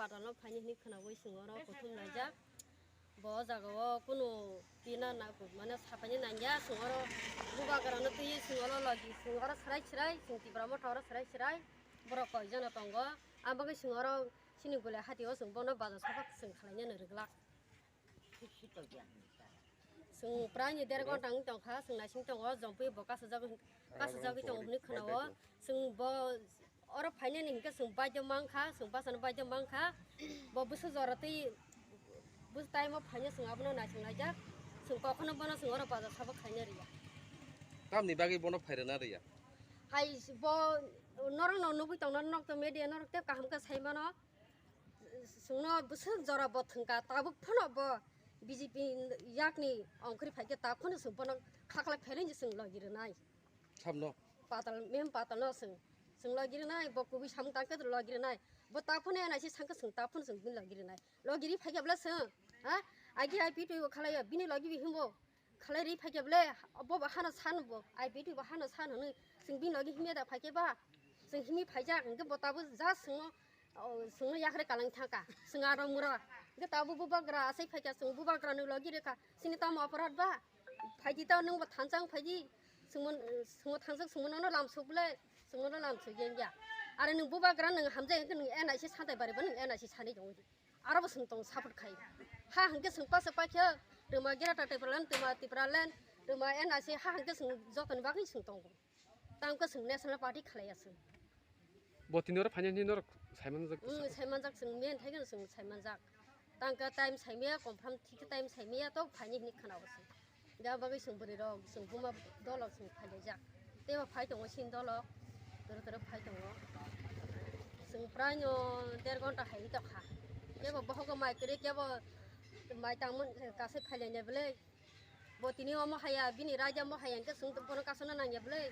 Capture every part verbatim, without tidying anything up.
Adalo phaini hwnwi khwnawi chwng oro kuthum laijak. Bo o jaga o kunu tina na, mane sapaini nangya, chwng oro bubagrano twiwi chwng oro logi, chwng oro swrai swrai, chwng Tipra Motha oro swrai swrai borok koijano tongo. Abagwi chwng oro chini Gulai hati o chwng bono bajo sabo chwng khlainani rwglak. Chwng prai ni der ghonta wng tongkha, chwng naising tongo, jompui bo kasajagwi, kasajagwi tongo hwnwi khwnao. Chwng bo oro phainani hinkhe chwng baidyo mankha, chwng bachano baidyo mankha. Bo bwswk jora twi bwswk time o phaina chwng abono naising laijak. Chwng kokhono bono chwng oro bajo sabo khaina rwya. Tamni bagwi bono phairwna rwya? Hai bo norokno nugwi tongno, norok to media norok tei kaham khe sai mano. Chwngno bwswk jora bo thwngkha, tabuk phano bo B J P yakni ongkhorwi phaikhe, tabuk phano chwng bono khaklai phailai chwng logi rwnai. Samno? Patal, mem patalno chwng, chwng logi rwnai, bo kubui samung tangkhe logi rwnai. Bo tabuk phano N I C sangkhe chwng tabuk phano chwng bini logi rwnai. Logi ri phaikhe bwle chwng, ha? Agi I P T o khalaiya, bini logi bi himbo. Khalai ri phaikhe bwle, bo bo hano san bo, I P T bo hano san hwnwi, chwng bini logi himya da phaikhe ba, chwng himwi phaijak, hinkhe bo tabuk ja chwngno, o, chwngno yakhre kalang thangkha, chwng aro mura. Hinkhe tabuk bubagra asai phaikha, chwng bubagrano logi rwkha, chini tamo aparat ba? Phaidi tao nwngbo thansa wng phaidi, chwngno, chwngno thansa chwngno nono lamsok bwle, chwngno nono lamsok ya wngya. Aro nwng bubagra nwng hamjai hinkhe nwng N I C santai baribo nwng N I C sanwi tongwi. Aro bo chwng tong support khai. Ha hwnkhe chwng pasa paikhe, rwma Greater Tipraland, rwma Tipraland, rwma N I C ha hwnkhe chwng jotoni bagwi chwng tongo. Tangkhe chwng National Party khalaiya chwng. Bo tini oro phainani norok saimanjak. Mm, saimanjak chwng, main thaikheno chwng saimanjak. Tangkhe time saimaya, confirm thik time saimaya to phaini hwnwi khwnao chwng. Ga bagwi chwng bwrwi rok, chwng buma dolo chwng phailaijak. Teibo phai tongo chini dolo, toro toro phai tongo. Chwng prai no der ghonta hai tokha. Kebo bohogo mai kwrwi, kebo mai tangmani kasai phailainai bwle. Bo tini omo haya, bini raida omo haya, hinkhe chwng bono kasana nangya bwle.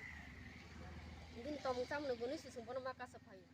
Bini tomung chamung no bwni se chwng bono ma kasa phai.